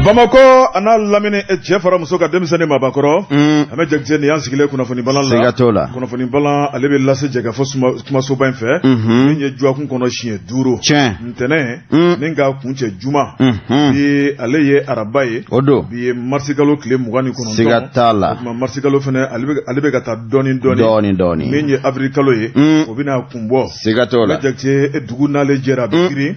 Bamakɔ a n'a lamini cɛ fara muso kan denmisɛnnin maabakɔrɔ an bɛ Jakite nin y'an sigilen kunnafoni balan la, siga t'o la, kunnafoni balan ale bɛ lase jɛkafɔ kumasoba in fɛ min ye dɔgɔkun kɔnɔ siɲɛ 5, tiɲɛ, ntɛnɛn ni k'a kuncɛ juma, bi ale ye araba ye, o don, bi ye marisikalo tile 29, siga t'a la, o tuma marisikalo fana ale bɛ ka taa dɔɔnin dɔɔnin, dɔɔnin dɔɔnin, min ye avril kalo ye o bɛna kun bɔ, siga t'o la, an bɛ Jakite dugu n'ale jɛra a bɛ girin,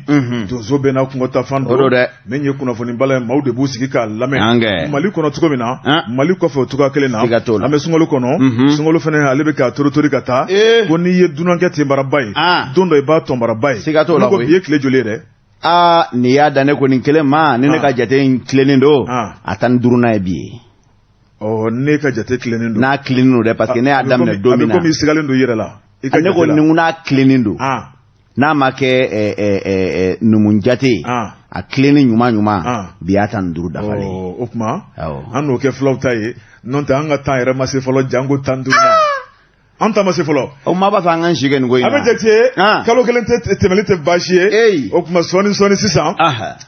donso bɛɛ n'a kungo taa fan don, o don dɛ. Min ye kunnafoni balan ye maaw de b'u sigi k'a lamɛn Mali kɔnɔ cogo min na Mali kɔfɛ o cogoya kelen na an bɛ sunkalo kɔnɔ sunkalo fana ale bɛ k'a toritori ka taa ko n'i ye dunankɛ tenbaraba ye don dɔ i b'a tɔnbaraba ye siga t'o la ko bi ye tile joli ye dɛ aa n'i y'a dan ne kɔni kelen ma ni ne ka jate in tilennen don a 15nan ye bi ye ɔ ne ka jate tilennen don n'a tilennen don dɛ parce que ne y'a daminɛ don min na a bɛ komi i sigalen don i yɛrɛ la ne ko ni n'a tilennen don n'a ma kɛ numu jate ye a tilennen ɲuman ɲuman bi y'a 15 dafalen o tuma an n'o kɛ fulaw ta ye n'o tɛ an ka tan yɛrɛ ma se fɔlɔ janko 15 an ta ma se fɔlɔ o maa b'a fɛ an k'an si kɛ nin ko in na an bɛ jate kalo kelen tɛ tɛmɛli tɛ baasi ye o tuma sɔɔni sɔɔni sisan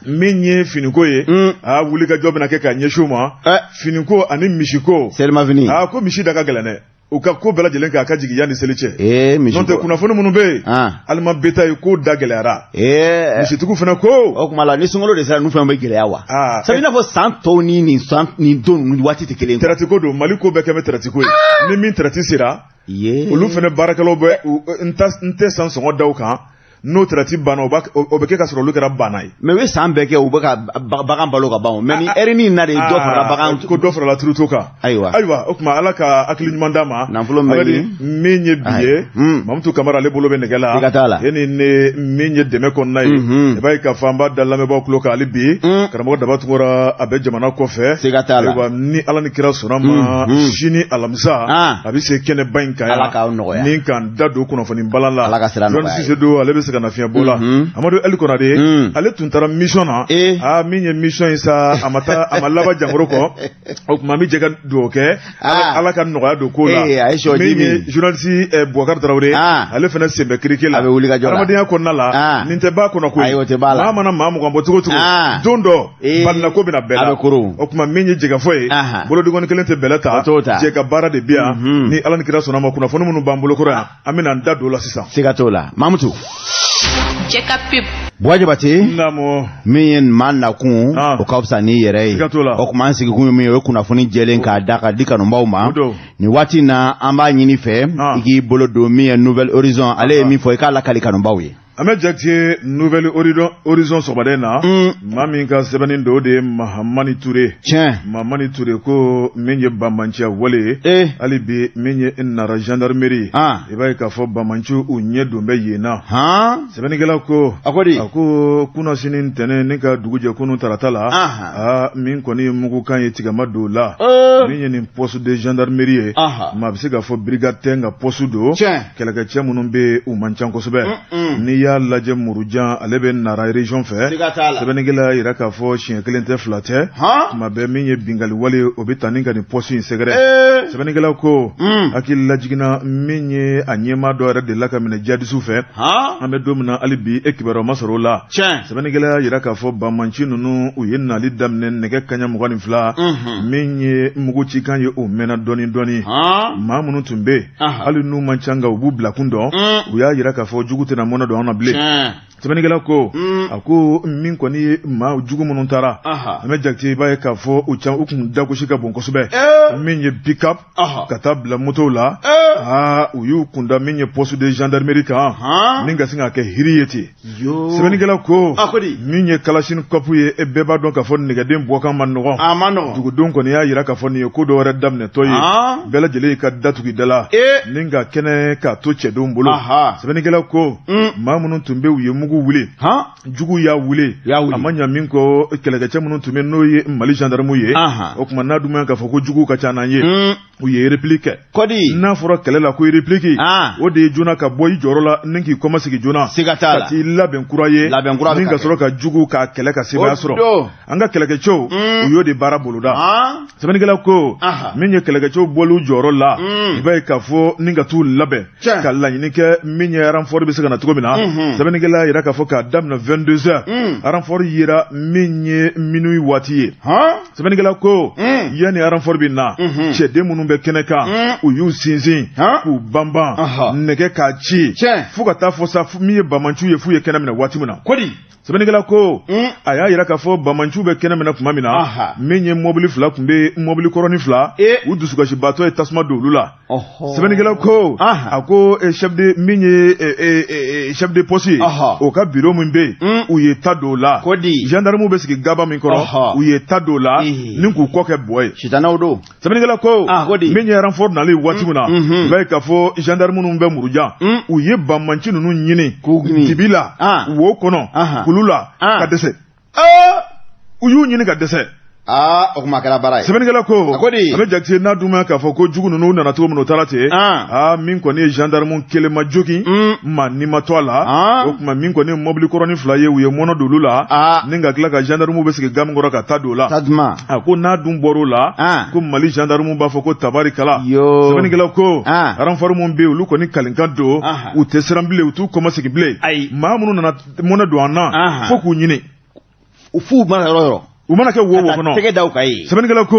min ye finiko ye a wulikajɔ bɛna kɛ ka ɲɛsin u ma finiko ani misiko selimafini aa ko misi da ka gɛlɛn dɛ u ka ko bɛɛ lajɛlen k'a ka jigin yanni seli cɛ ee misi n'o tɛ kunnafoni minnu bɛ yen aliment bétail ko da gɛlɛyara ee misitigiw fana ko o tuma la ni sunkalo de sera ninnu fana bɛ gɛlɛya wa sabu i n'a fɔ san tɔw ni nin san nin don ninnu waati tɛ kelen ye traite ko don Mali ko bɛɛ kɛ bɛ traite ko ye ni min traite sera olu fana baarakɛlaw bɛ n tɛ san sɔngɔ da u kan n'o traite banna o bɛ kɛ ka sɔrɔ olu kɛra banna ye mais u ye san bɛɛ kɛ u bɛ ka bagan balo ka ban mais ni heure in na de dɔ farala bagan ko dɔ farala troupeau kan ayiwa ayiwa o tuma Ala ka hakili ɲuman d'a ma nafolo min bɛ min ye bi ye Mamutu Kamara ale bolo bɛ nɛgɛ la siga t'a la e ni ne min ye dɛmɛ kɔnɔna ye i b'a ye k'a fɔ an b'a da lamɛnbaaw tulo kan hali bi karamɔgɔ Daba Tunkara a bɛ jamana kɔfɛ siga t'a la ayiwa ni Ala ni kira sɔnna ma sini alamisa a bɛ se kɛnɛba in kan yan Ala k'aw nɔgɔya ni k'an da don kunnafoni balan la Ala ka sira nɔgɔya Sise don ale bɛ se ka na fiɲɛ bɔ la Amadu Ali Konate ale tun taara mission na aa min ye mission ye sa a ma taa a ma laban jankaro kɔ o tuma an bɛ jɛ ka dugawu kɛ Ala ka nɔgɔya don ko la min ye journaliste Bubakari Tarawele ale fana sen bɛ kirike la a bɛ wuli ka jɔ la hadamadenya kɔnɔna la nin tɛ ba kɔnɔ koyi ayi o tɛ ba la maa mana maa 20 bɔ cogo o cogo don dɔ balinako bɛna bɛɛ la a bɛ koron o tuma min ye jɛkafɔ ye bolodengɔnni kelen tɛ bɛlɛ ta jɛ ka baara de bɛ yan ni Ala ni kira sɔnna ma kunnafoni minnu b'an bolo kɔrɔ yan an bɛna an da don o la sisan siga t'o la Mamutu Jɛ ka pub Buwa Jabate naamu min ye maa nakun o ka fisa n'i yɛrɛ ye siga t'o la o tuma an sigikun ye min ye o ye kunnafoni jɛlen k'a da ka di kanubaw ma o don nin waati in na an b'a ɲini fɛ i k'i bolo don min ye Nouvel Horizon ale ye min fɔ i k'a lakali kanubaw ye An bɛ Jakite Nouvel Horizon sɔgɔmada in na maa min ka sɛbɛnni don o de ye Mahamani Ture tiɲɛ Mahamani Ture ko min ye banbaanciya wale ye hali bi min ye Nara gendarmerie i b'a ye k'a fɔ banbaanciw u ɲɛ don bɛ yen na sɛbɛnnikɛla ko a ko di a ko kunasini ntɛnɛn ni ka dugu jɛ kunun tarata la aa min kɔni ye mugukan ye tigɛ ma don la min ye nin poste de gendarmerie ye maa bɛ se k'a fɔ brigade tɛ nka poste don kɛlɛkɛcɛ minnu bɛ yen u man ca kosɛbɛ n'i y'a lajɛ Murujan ale bɛ Nara région fɛ sɛbɛnnikɛla y'a jira k'a fɔ siɲɛ kelen tɛ fila tɛ tuma bɛɛ min ye binkanni wale o bɛ taa ni ka nin poste in sɛgɛrɛ sɛbɛnnikɛla ko hakili lajiginna min ye a ɲɛmaa dɔ yɛrɛ delila ka minɛ jihadisiw fɛ an bɛ don min na hali bi e kibaruya ma sɔrɔ o la sɛbɛnnikɛla y'a jira k'a fɔ banbaanci ninnu u ye nali daminɛ nɛgɛ kaɲa 22 min ye mugucikan ye o mɛnna dɔɔni dɔɔni maa minnu tun bɛ yen hali n'u man ca nka u b'u bilakun dɔn u y'a jira k'a fɔ jugu tɛna mɔnɛ don an na bilen sɛbɛnnikɛla ko a ko min kɔni ye maa jugu minnu taara an bɛ Jakite i b'a ye k'a fɔ u ca u kun dagosi ka bon kosɛbɛ min ye pick-up ka taa bila motow la aa u y'u kunda min ye poste de gendarmerie kan min ka sin ka kɛ hiri ye ten sɛbɛnnikɛla ko min ye kalachnikov ye e bɛɛ b'a dɔn k'a fɔ nɛgɛden bɔkan man nɔgɔn dugudenw kɔni y'a jira k'a fɔ nin ye ko dɔ wɛrɛ daminɛtɔ ye bɛɛ lajɛlen y'i ka da tugu i da la ni ka kɛnɛ k'a to cɛdenw bolo sɛbɛnnikɛla ko maa minnu tun bɛ u ye mugu wuli jugu y'a wuli a ma ɲa min kɔ kɛlɛkɛcɛ minnu tun bɛ n'o ye Mali gendarmew ye o tuma n'a dun k'a fɔ ko jugu ka ca n'an ye u ye réplique kɛ kɔdi n'a fɔra kɛlɛ la ko réplique ah. o de ye joona ka bɔ i jɔyɔrɔ la ni k'i kɔmasegin joona siga t'a la ka t'i labɛn kura ye labɛn kura ni ka sɔrɔ ka jugu k'a kɛlɛ ka sebaaya sɔrɔ an ka kɛlɛkɛcɛw u y'o de baara boloda ah. sɛbɛnnikɛla ko min ye kɛlɛkɛcɛw bɔli jɔyɔrɔ la mm. i b'a ye k'a fɔ ni ka t'u labɛn ka laɲini kɛ min ye renfort bɛ se ka na cogo min na sɛbɛnnikɛla y'a jira yira k'a fɔ k'a daminɛ 22 heures, renfort yera min ye minuit waati ye. Sɛbɛnnikɛla ko yanni renfort bɛ na, cɛden minnu bɛ kɛnɛ kan, u y'u sinsin k'u banban nɛgɛ k'a ci fo ka taa fɔ sa min ye bamanciw ye, f'u ye kɛnɛ minɛ waati min na. Sɛbɛnnikɛla ko a y'a yira k'a fɔ bamanciw bɛ kɛnɛ minɛ tuma min na, min ye mɔbili fila tun bɛ, mɔbili kɔrɔnin fila, u dusukasibaatɔ ye tasuma don olu la. Sɛbɛnnikɛla ko a ko chef de min ye chef de poste ye, o ka bureau min bɛ yen, u ye ta don o la. Gendarmew bɛ sigi gaba min kɔrɔ, u ye ta don o la ni k'u kɔ kɛ bɔ ye. Sitanɛw don. Sɛbɛnnikɛla ko min ye renfort nalen waati min na, i b'a ye k'a fɔ gendarme minnu bɛ Murujan, u ye banbanci ninnu ɲini dibi la, wo kɔnɔ, kulu la, ka dɛsɛ. U y'u ɲini ka dɛsɛ. Aa, o kuma kɛra baara ye. Sɛbɛnnikɛla ko a bɛ Jakite n'a dun k'a fɔ ko jugu ninnu nana cogo min na, o taara ten. Aa, min kɔni ye gendarme kelen ma jogin, maa ni ma to a la. O tuma min kɔni ye mɔbili kɔrɔnin fila ye, u ye mɔnɔ don olu la ni ka tila ka gendarme bɛ sigi ga min kɔrɔ ka taa don o la. A ko n'a dun bɔr'o la, ko Mali gendarme b'a fɔ ko tabarikala. Sɛbɛnnikɛla ko renfort min bɛ yen, olu kɔni kalenkan don, u tɛ siran bilen, u t'u kɔmasegin bilen. Maa minnu nana mɔnɛ don an na, fo k'u ɲini. U f'u mana yɔrɔ yɔrɔ. U mana kɛ wo wo kɔnɔ. Tɛgɛ da u kan yen. Sɛbɛnnikɛla ko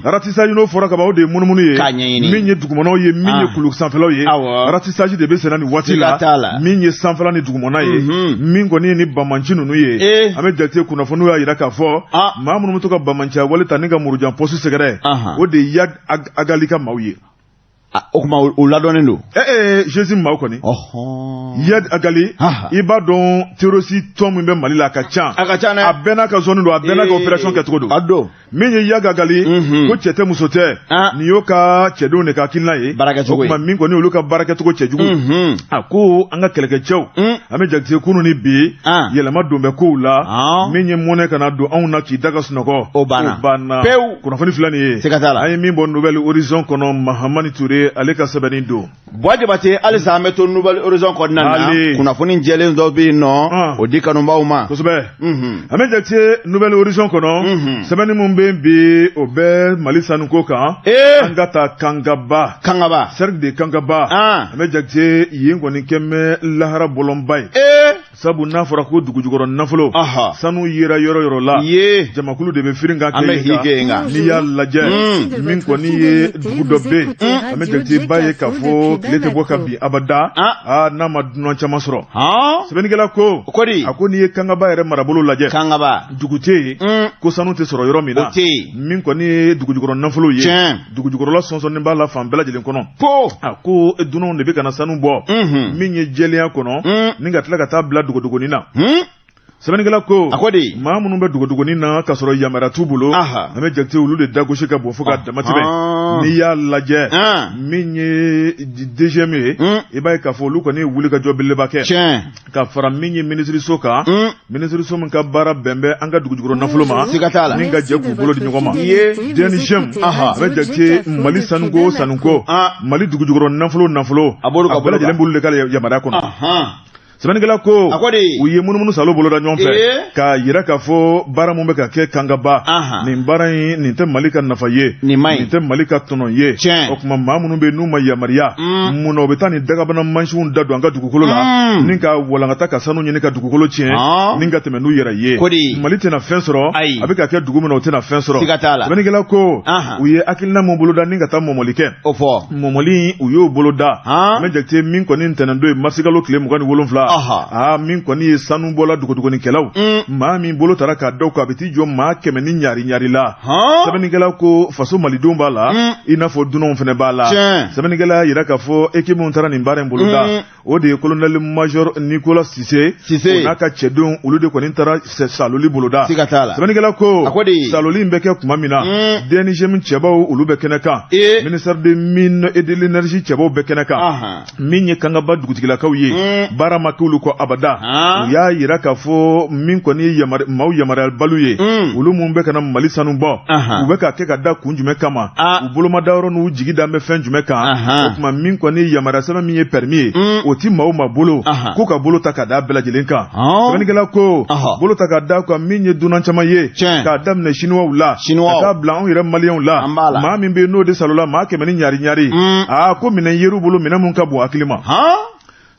ratissage n'o fɔra kaban, o de ye munumunu ye. K'a ɲɛɲini. Min ye dugumanaw ye, min ye kulu sanfɛlaw ye. Ratissage de bɛ senna nin waati la. Min ye sanfɛla ni dugumana ye. Min kɔni ye ni banbanci ninnu ye. An bɛ Jakite kunnafoniw y'a jira k'a fɔ maa minnu bɛ to ka banbanciya wale ta ni ka Murujan poste sɛgɛrɛ, o de ye Iyad Ag Ghali ka maaw ye. O tuma o ladɔnnen don. JNIM maaw kɔni. Iyad Ag Ghali, i b'a dɔn terroriste tɔn min bɛ Mali la, a ka ca. A ka ca dɛ. A bɛɛ n'a ka zone don, a bɛɛ n'a ka opération kɛcogo don. A don. Min ye Iyad Ag Ghali, ko cɛ tɛ muso tɛ, nin y'o ka cɛdenw de ka hakilina ye. Baarakɛcogo ye. O tuma min kɔni olu ka baarakɛcogo cɛjugu. A ko an ka kɛlɛkɛcɛw, an bɛ Jakite kunun ni bi, yɛlɛma don bɛ kow la. Min ye mɔnɛ kana don anw na k'i da ka sunɔgɔ. O banna. O banna. Pewu. Kunnafoni filɛ nin ye. Siga t'a la. An ye min bɔ Nouvel Horizon kɔnɔ, Mahamani Ture ale ka sɛbɛnni don. Buwa Jabate, halisa an bɛ to Nouvel Horizon kɔnɔna na, kunnafoni jɛlen dɔ bɛ yen nɔ, o di kanubaw ma. Kosɛbɛ. An bɛ Jakite Nouvel Horizon kɔnɔ, sɛbɛnni min bɛ yen bi, o bɛ Mali sanuko kan. An ka taa Kangaba. Kangaba. Cercle de Kangaba. An bɛ Jakite yen kɔni kɛn bɛ lahara bɔlɔnba ye. Sabu n'a fɔra ko dugujukɔrɔ nafolo, sanu yera yɔrɔ yɔrɔ la, jamakulu de bɛ firin ka kɛ yen kan. N'i y'a lajɛ, min kɔni ye dugu dɔ bɛ yen, an bɛ Jakite b'a ye k'a fɔ tile tɛ bɔ ka bin abada, aa, n'a ma dunan caman sɔrɔ. Sɛbɛnnikɛla ko a ko n'i ye Kangaba yɛrɛ marabolo lajɛ, Kangaba dugu tɛ yen ko sanu tɛ sɔrɔ yɔrɔ min na. Min kɔni ye dugujukɔrɔ nafolo ye, dugujukɔrɔla sɔnsɔnni b'a la fan bɛɛ lajɛlen kɔnɔ. A ko dunanw de bɛ ka na sanu bɔ min ye jɛlenya kɔnɔ ni ka tila ka taa bila dogodogonin na. Sɛbɛnnikɛla ko maa minnu bɛ dogodogonin na ka sɔrɔ yamaruya t'u bolo, an bɛ Jakite olu de dagosi ka bon fo ka damatɛmɛ. N'i y'a lajɛ, min ye DGM ye, i b'a ye k'a fɔ olu kɔni ye wulikajɔ belebeleba kɛ ka fara min ye minisiriso kan, minisiriso min ka baara bɛn bɛ an ka dugujukɔrɔ nafolo ma, ni ka jɛ k'u bolo di ɲɔgɔn ma. DNGM, a bɛ Jakite Mali sanuko sanuko, Mali dugujukɔrɔ nafolo nafolo, a bɛɛ lajɛlen b'olu de ka yamaruya kɔnɔ. Sɛbɛnnikɛla ko u ye munumunu salo boloda ɲɔgɔn fɛ k'a yira k'a fɔ baara min bɛ ka kɛ Kangaba, nin baara in nin tɛ Mali ka nafa ye, nin tɛ Mali ka tɔnɔ ye. O tuma maa minnu bɛ yen n'u ma yamaruya, mun na u bɛ taa nin dagabana mansinw da don an ka dugukolo la ni ka walankata ka sanu ɲini ka dugukolo tiɲɛ ni ka tɛmɛ n'u yɛrɛ ye? Mali tɛna fɛn sɔrɔ, a bɛ ka kɛ dugu min na, o tɛna fɛn sɔrɔ. Sɛbɛnnikɛla ko u ye hakilina min boloda ni ka taa mɔmɔli kɛ, mɔmɔli u y'o boloda. An bɛ Jakite min kɔni ntɛnɛn don ye, marisikalo tile 27, aa, min kɔni ye sanu bɔla dogodogonikɛlaw, maa min bolo taara k'a da kan, a bɛ t'i jɔ maa 100 ni ɲari ɲari la. Sɛbɛnnikɛla ko faso malidenw b'a la, i n'a fɔ dunanw fana b'a la. Sɛbɛnnikɛla y'a jira k'a fɔ équipe min taara nin baara in boloda, o de ye colonel major Nicolas Cissé o n'a ka cɛdenw, olu de kɔni taara saloli boloda. Sɛbɛnnikɛla ko saloli in bɛ kɛ tuma min na, DNGM cɛbaw olu bɛ kɛnɛ kan, ministère des Mines et de l'Énergie cɛbaw bɛ kɛnɛ kan. Min ye Kangaba dugutigilakaw ye, baara ma k'olu kɔ abada. U y'a yira k'a fɔ min kɔni ye maaw yamaruyabaliw ye, olu mun bɛ ka na Mali sanu bɔ, u bɛ ka kɛ ka da kun jumɛn kama, u bolomada yɔrɔ n'u jigi dan bɛ fɛn jumɛn kan? O tuma min kɔni ye yamaruya sɛbɛn min ye permis ye, o ti maaw ma bolo ko ka bolo ta ka da bɛɛ lajɛlen kan. Sɛbɛnnikɛla ko bolo ta ka da kan, min ye dunan caman ye, k'a daminɛ Chinois la ka taa bila anw yɛrɛ maliyɛnw la, maa min bɛ yen n'o de salola maa 100 ni ɲari ɲari, aa, ko minɛn yer'u bolo, minɛn mun ka bon hakili ma.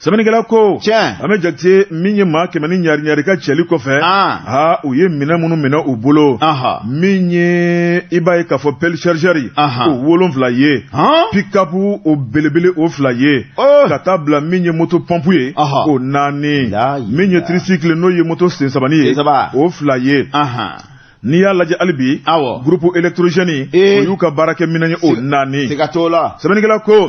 Sɛbɛnnikɛla ko an bɛ jate min ye maa 100 ni ɲari ɲari ka cɛli kɔfɛ, aa, u ye minɛn minnu minɛ u bolo, min ye i b'a ye k'a fɔ pelle chargeur o 7 ye, pick-up o belebele o 2 ye, ka taa bila min ye moto pompe ye o 4, min ye tricycle n'o ye moto sen sabani ye o 2 ye. N'i y'a lajɛ hali bi, awɔ, groupe électrogène o y'u ka baarakɛminɛn ye o 4. Siga t'o la. Sɛbɛnnikɛla ko,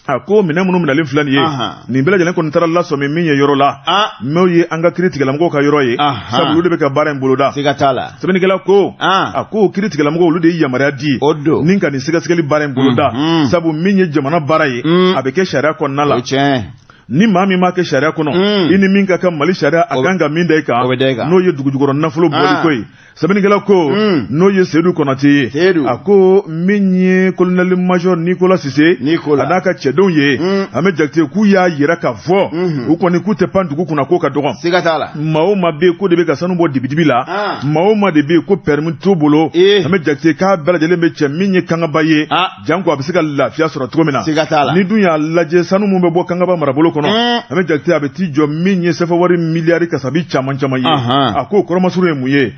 a ko minɛn minnu minɛlen filɛ nin ye, nin bɛɛ lajɛlen kɔni taara lasɔmi min ye yɔrɔ la, n'o ye an ka kiiritigɛlamɔgɔw ka yɔrɔ ye, sabu olu de bɛ ka baara in boloda. Siga t'a la. Sɛbɛnnikɛla ko, a ko kiiritigɛlamɔgɔw olu de ye yamaruya di, o don, ni ka nin sɛgɛsɛgɛli baara in boloda, sabu min ye jamana baara ye, a bɛ kɛ sariya kɔnɔna la. O tiɲɛ. Ni maa min m'a kɛ sariya kɔnɔ, i ni min ka kan Mali sariya a kan ka min da i kan, n'o ye dugujukɔrɔ nafolo bɔli ko ye. Sɛbɛnnikɛla ko, n'o ye Seyidu Kɔnate ye, a ko min ye colonel major Nicolas Sise a n'a ka cɛdenw ye, an bɛ jate k'u y'a yira k'a fɔ u kɔni k'u tɛ pan dugu kunna k'o ka dɔgɔn. Siga t'a la. Maa o maa bɛ yen k'o de bɛ ka sanu bɔ dibidibi la, maa o maa de bɛ yen ko permis t'u bolo, an bɛ jate k'a bɛɛ lajɛlen bɛ cɛ min ye Kangaba ye, janko a bɛ se ka lafiya sɔrɔ cogo min na. Siga t'a la. Ni dun y'a lajɛ sanu mun bɛ bɔ Kangaba marabolo kɔnɔ, an bɛ jate a bɛ t'i jɔ min ye sɛfɛ wari miliyari kasabi caman caman ye. A ko kɔrɔmasuru ye mun ye?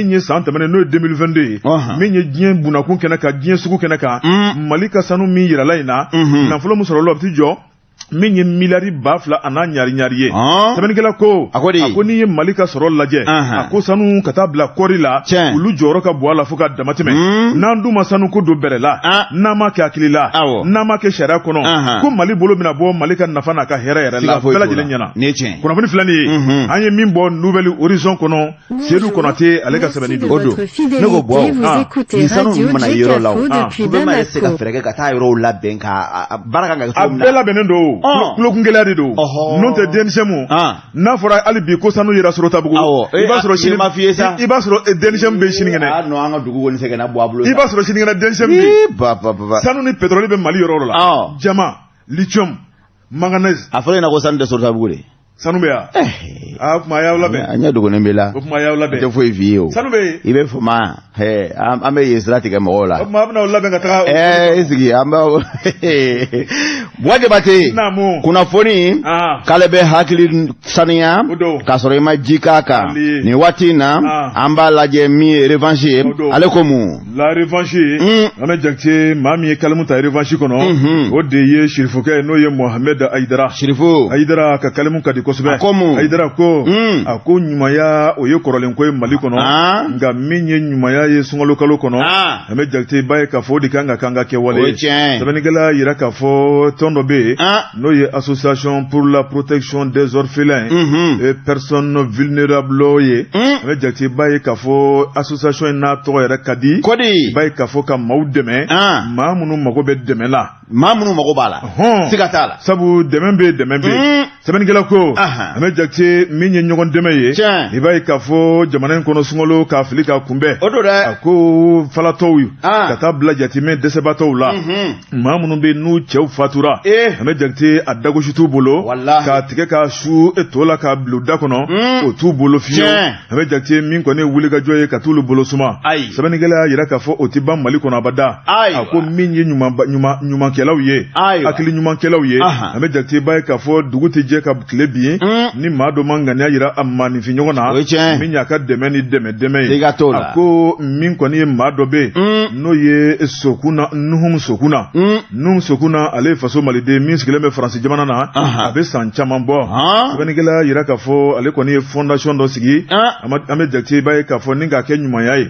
Min ye san tɛmɛnen n'o ye 2022 ye, min ye diɲɛ bunakun kɛnɛ kan, diɲɛ sugu kɛnɛ kan, Mali ka sanu min yirala in na, nafolo min sɔrɔla a bɛ t'i jɔ min ye miliyari 2000 a n'a ɲari ɲari ye. Sɛbɛnnikɛla ko, a ko n'i ye Mali ka sɔrɔ lajɛ, a ko sanu ka taa bila kɔɔri la, olu jɔyɔrɔ ka bon a la fo ka damatɛmɛ. N'an dun ma sanu ko don bɛrɛ la, n'an ma kɛ hakili la, n'an ma kɛ sariya kɔnɔ, ko Mali bolo bɛna bɔ Mali ka nafa n'a ka hɛrɛ yɛrɛ la bɛɛ lajɛlen ɲɛna. Kunnafoni filɛ nin ye, an ye min bɔ Nouvel Horizon kɔnɔ, Seyidu Kɔnate ale ka sɛbɛnni don. O don. Ne ko Buwa, nin sanu ninnu mana yɔrɔ la o, gouvernement yɛrɛ tɛ se ka fɛɛrɛ kɛ ka taa yɔrɔw labɛn ka baara kan ka kɛ cogo min na. A bɛɛ labɛnnen don, tulokun gɛlɛya de don. N'o tɛ DNGM, n'a fɔra hali bi ko sanu yera Sorotabugu, i b'a sɔrɔ sini, i b'a sɔrɔ DNGM bɛ sinikɛnɛ. Ah non, an ka dugu kɔni sɛgɛnna bɔ a bolo. I b'a sɔrɔ sinikɛnɛ DNGM bɛ yen. Sanu ni pétrole bɛ Mali yɔrɔ o yɔrɔ la. Diamant, lithium, manganèse. A fɔra e ɲɛna ko sanu tɛ Sorotabugu de. Sanu bɛ yan. Aa, o tuma a y'aw labɛn. A ɲɛ dogolen b'i la. O tuma a y'aw labɛn. N tɛ foyi f'i ye o. Sanu bɛ yen. I bɛ fama an bɛ yen sira tigɛ mɔgɔw la. O tuma a bɛna aw labɛn ka taga. I sigi an b'aw. Buwa Jabate. Naamu. Kunnafoni. K'ale bɛ hakili saniya. O don. K'a sɔrɔ i ma ji k'a kan. Nin waati in na. An b'a lajɛ min ye revanche ye. O don. Ale ko mun. La revanche. An bɛ jate maa min ye kalimu ta revanche kɔnɔ. O de ye Sirifukɛ ye n'o ye Mohamed Ayidara. Sirifu. Ayidara ka kalimu ka di kosɛbɛ. A ko mun? Ayidara ko. A ko ɲumanya o ye kɔrɔlen ko ye Mali kɔnɔ. Nka min ye ɲumanya ye sunkalo kalo kɔnɔ. An bɛ jate i b'a ye k'a fɔ o de kan ka k'an ka kɛwale ye. O ye tiɲɛ ye. Sɛbɛnnikɛla yira k'a fɔ tɔn dɔ bɛ yen. N'o ye association pour la protection des orphelins. Et personnes vulnérables ye. An bɛ jate i b'a ye k'a fɔ association in n'a tɔgɔ yɛrɛ ka di. Kodi. I b'a ye k'a fɔ ka maaw dɛmɛ. Maa minnu mago bɛ dɛmɛ la. Maa minnu mago b'a la. Siga t'a la. Sabu dɛmɛ bɛ yen, dɛmɛ bɛ yen. Sɛbɛnnikɛla ko, an bɛ jate min ye ɲɔgɔn dɛmɛ ye. Tiɲɛ. I b'a ye k'a fɔ jamana in kɔnɔ sunkalo k'a fili k'a kunbɛn. O don dɛ. A ko falatɔw ka taa bila jatimɛ dɛsɛbaatɔw la. Maa minnu bɛ yen n'u cɛw fatura. An bɛ jate a dagosi t'u bolo. Walahi. K'a tigɛ k'a su to la k'a bila u da kɔnɔ. O t'u bolo fiyewu. An bɛ jate min kɔni ye wulikajɔ ye ka t'olu bolo suma. Ayi. Sɛbɛnnikɛla y'a jira k'a fɔ o tɛ ban Mali kɔnɔ abada. Ayiwa. A ko min ye ɲumankɛlaw ye. Ayiwa. Hakili ɲumankɛlaw ye. An bɛ jate b'a ye k'a fɔ dugu tɛ jɛ ka tile bin. Ni maa dɔ ma ŋaniya jira a maaninfin ɲɔgɔn na. O ye tiɲɛ. Min y'a ka dɛmɛ ni dɛmɛ dɛmɛ ye. Siga t'o la. A ko min kɔni ye maa dɔ bɛ yen. N'o ye Sokuna Nuhum Sokuna. Nuhum Sokuna ale ye faso maliden min sigilen bɛ Faransi jamana na. A bɛ san caman bɔ. Sɛbɛnnikɛla y'a jira k'a fɔ ale kɔni ye fondation dɔ sigi. An bɛ jate i b'a ye k'a fɔ ni k'a kɛ ɲumanya ye.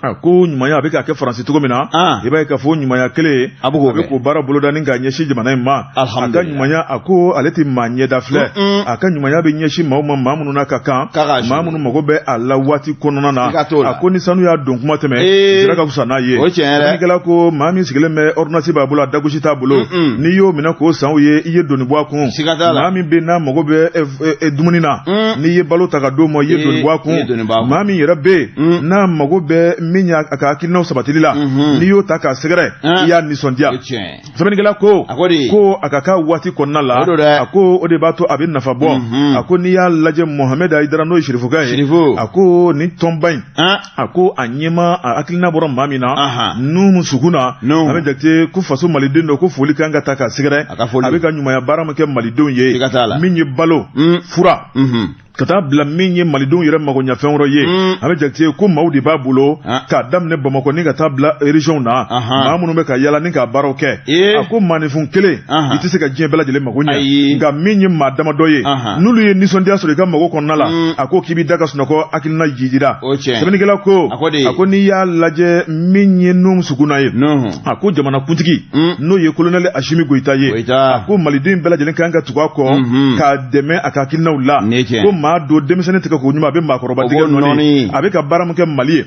A ko ɲumanya a bɛ k'a kɛ Faransi cogo min na. I b'a ye k'a fɔ ɲumanya kelen a bɛ k'o baara boloda ni k'a ɲɛsin jamana in ma. A ka ɲumanya a ko ale tɛ maa ɲɛda filɛ. A ka ɲumanya bɛ ɲɛsin maaw ma maa minnu n'a ka kan. Maa minnu mago bɛ a la waati kɔnɔna na. A ko ni sanu y'a don kuma tɛmɛ. Sira ka fisa n'a ye. Sɛbɛnnikɛla ko maa min sigilen bɛ ordonnance b'a bolo a dagosi t'a bolo. N'i y'o minɛ k'o san u ye i ye doni bɔ a kun. Maa min bɛ n'a mago bɛ dumuni na. N'i ye balo ta ka d'o ma i ye doni bɔ a kun. Maa min yɛrɛ bɛ yen n'a mago bɛ min y'a ka hakilinaw sabatili la. N'i y'o ta k'a sɛgɛrɛ i y'a nisɔndiya. Sɛbɛnnikɛla ko ko a ka k'a waati kɔnɔna la. A ko o de b'a to a bɛ nafa bɔ. A ko n'i y'a lajɛ Mohamed Ayidara n'o ye Sirifukɛ ye. A ko nin tɔnba in. A ko a ɲɛ. ɲɛma a hakilina bɔra maa min na Nuhu Suguna an bɛ Jakite ko faso maliden don ko foli kan ka ta k'a sɛgɛrɛ a bɛ ka ɲumanya baara min kɛ malidenw ye min ye balo fura ka taa bila min ye malidenw yɛrɛ magoɲafɛn wɛrɛ ye an bɛ Jakite ko maaw de b'a bolo k'a daminɛ Bamakɔ ni ka taa bila région na maa minnu bɛ ka yala ni ka baaraw kɛ a ko maaninfin kelen i tɛ se ka diɲɛ bɛɛ lajɛlen mago ɲɛ nka min ye maa damadɔ ye n'olu ye nisɔndiya sɔrɔ i ka mago kɔnɔna la a ko k'i b'i da ka sunɔgɔ hakilina jijira sɛbɛnnikɛla ko a ko n'i y'a lajɛ min ye Nuhu Suguna ye a ko jamanakuntigi n'o ye kolonɛli Asimi Goyita ye a ko maliden bɛɛ lajɛlen kan ka tugu a kɔ k'a dɛmɛ a ka hakilinaw la ko maa don denmisɛnnin tigɛ ko ɲuman a bɛ maakɔrɔba tigɛ nɔɔni a bɛ ka baara min kɛ Mali ye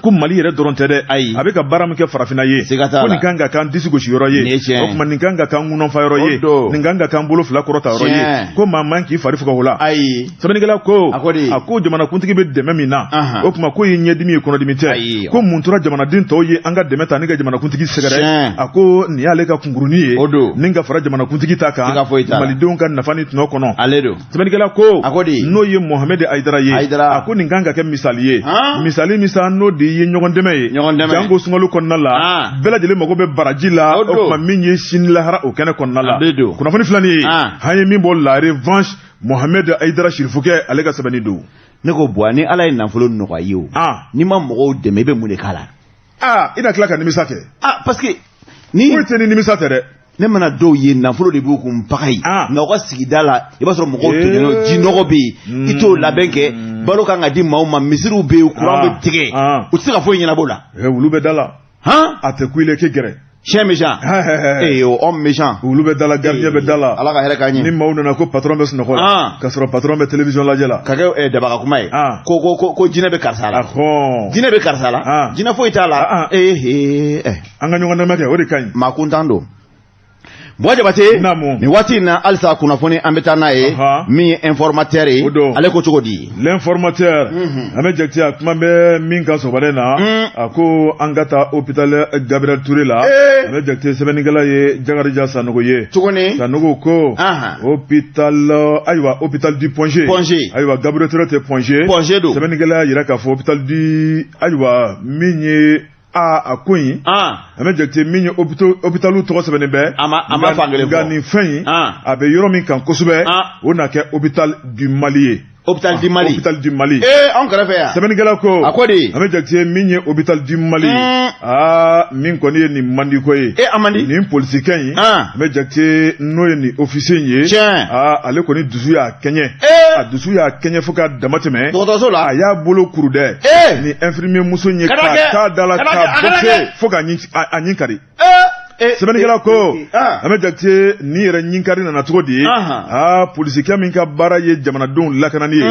ko Mali yɛrɛ dɔrɔn tɛ dɛ a bɛ ka baara min kɛ farafinna ye ko nin kan ka k'an disi gosi yɔrɔ ye o tuma nin kan ka k'an ŋunanfa yɔrɔ ye nin kan ka k'an bolo fila kɔrɔta yɔrɔ ye ko maa man k'i fari faga o la sɛbɛnnikɛla ko a ko jamanakuntigi bɛ dɛmɛ min na o tuma k'o ye ɲɛdimi ye kɔnɔdimi tɛ ko mun tora jamanaden tɔw ye an ka dɛmɛ ta ni ka jamanakuntigi sɛgɛrɛ a ko nin y'ale ka kunkurunin ye ni ka fara jamanakuntigi ta kan malidenw ka nafa ni tɔnɔ kɔnɔ sɛbɛnnikɛla ko n'o ye Mohamed Ayidara ye a ko nin kan ka kɛ misali ye misali min sa n'o de ye ɲɔgɔn dɛmɛ ye janko sunkalo kɔnɔna la bɛɛ lajɛlen mago bɛ baraji la o tuma min ye sini lahara o kɛnɛ kɔnɔna la kunnafoni filɛ nin ye an ye min bɔ La Revanche Mohamed Ayidara Sirifukɛ ale ka sɛbɛnni don. Ne ko Buwa ni Ala ye nafolo nɔgɔya i ye o n'i ma mɔgɔw dɛmɛ i bɛ mun de k'a la. Aa i na tila ka nimisa kɛ. Aa parce que ni foyi tɛ ni nimisa tɛ dɛ. Ne mana dɔw ye nafolo de b'u kun bagayi nka u ka sigida la i b'a sɔrɔ mɔgɔw tɔɲɔnen don jinɔgɔ bɛ yen i t'o labɛn kɛ balo kan ka di maaw ma misiriw bɛ yen kuran bɛ tigɛ u tɛ se ka foyi ɲɛnabɔ o la. Wulu bɛ da la. A tɛ ku i la k'i gɛrɛ. Chien méchant. Ee homme méchant. Wulu bɛ da la gardien bɛ da la. Ala ka hɛrɛ k'an ye. Ni maaw nana ko patron bɛ sunɔgɔ la. K'a sɔrɔ patron bɛ télévision lajɛ la. Ka kɛ dabaka kuma ye. Ko ko ko ko jinɛ bɛ karisa la. Jinɛ bɛ karisa la. Jinɛ foyi t'a la. Ee an ka ɲɔgɔn dɛmɛ kɛ o de ka ɲi. Maa kuntan don. Buwa Jabate nin waati in na halisa kunnafoni an bɛ taa n'a ye min ye informateur ye ale ko cogo di l'informateur an bɛ Jakite a kuma bɛ min kan sɔgɔmada in na a ko an ka taa hôpital Gabriel Touré la an bɛ Jakite sɛbɛnnikɛla ye Jakarija Sanogo ye tuguni Sanogo ko hôpital ayiwa hôpital du Point G ayiwa Gabriel Touré tɛ Point G don sɛbɛnnikɛla y'a jira k'a fɔ hôpital du ayiwa min ye aa a ko in an bɛ Jakite min ye hôpital tɔgɔ sɛbɛnnen bɛ a ma fan kelen fɔ nka nin fɛn in a bɛ yɔrɔ min kan kosɛbɛ o na kɛ hôpital du Mali ye hôpital du Mali hôpital du Mali ee anw kɛrɛfɛ yan sɛbɛnnikɛla ko a ko di an bɛ Jakite min ye hôpital du Mali aa min kɔni ye nin man di ko ye ee a man di nin polisikɛ in an bɛ Jakite n'o ye nin officier in ye tiɲɛ aa ale kɔni dusu y'a kɛɲɛ a dusu y'a kɛɲɛ fo ka dama tɛmɛ dɔgɔtɔrɔso la a y'a bolo kuru dɛ nin infirmier muso in ye k'a t'a da la k'a bɔ fo k'a ɲin kari sɛbɛnnikɛla ko an bɛ Jakite nin yɛrɛ ɲinkari nana cogo di ye aa polisikɛ min ka baara ye jamanadenw lakanani ye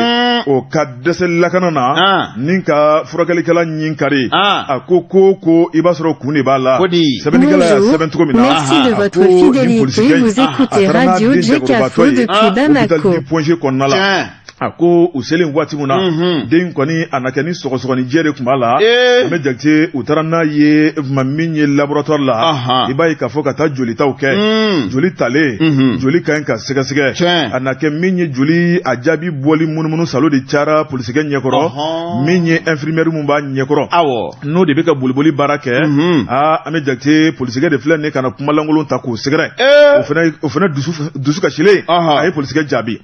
o ka dɛsɛ lakana na ni ka furakɛlikɛla ɲin kari a ko ko i b'a sɔrɔ kun de b'a la sɛbɛnnikɛla y'a sɛbɛn cogo min na a ko nin polisikɛ in a taara n'a den jagobatɔ ye hôpital du Point G kɔnɔna la a ko u selen waati min na den kɔni a na kɛ ni sɔgɔsɔgɔnijɛ de tun b'a la an bɛ Jakite u taara n'a ye ma min ye laboratoire la i b'a ye k'a fɔ ka taa jolitaw kɛ joli talen joli ka ɲi ka sɛgɛsɛgɛ a na kɛ min ye joli a jaabi bɔli munumunu salo de cayara polisikɛ ɲɛkɔrɔ min ye infirmière min b'a ɲɛkɔrɔ n'o de bɛ ka boliboli baara kɛ aa an bɛ Jakite polisikɛ de filɛ nin ka na kumalankolon ta k'o sɛgɛrɛ o fana dusu kasilen a ye polisikɛ jaabi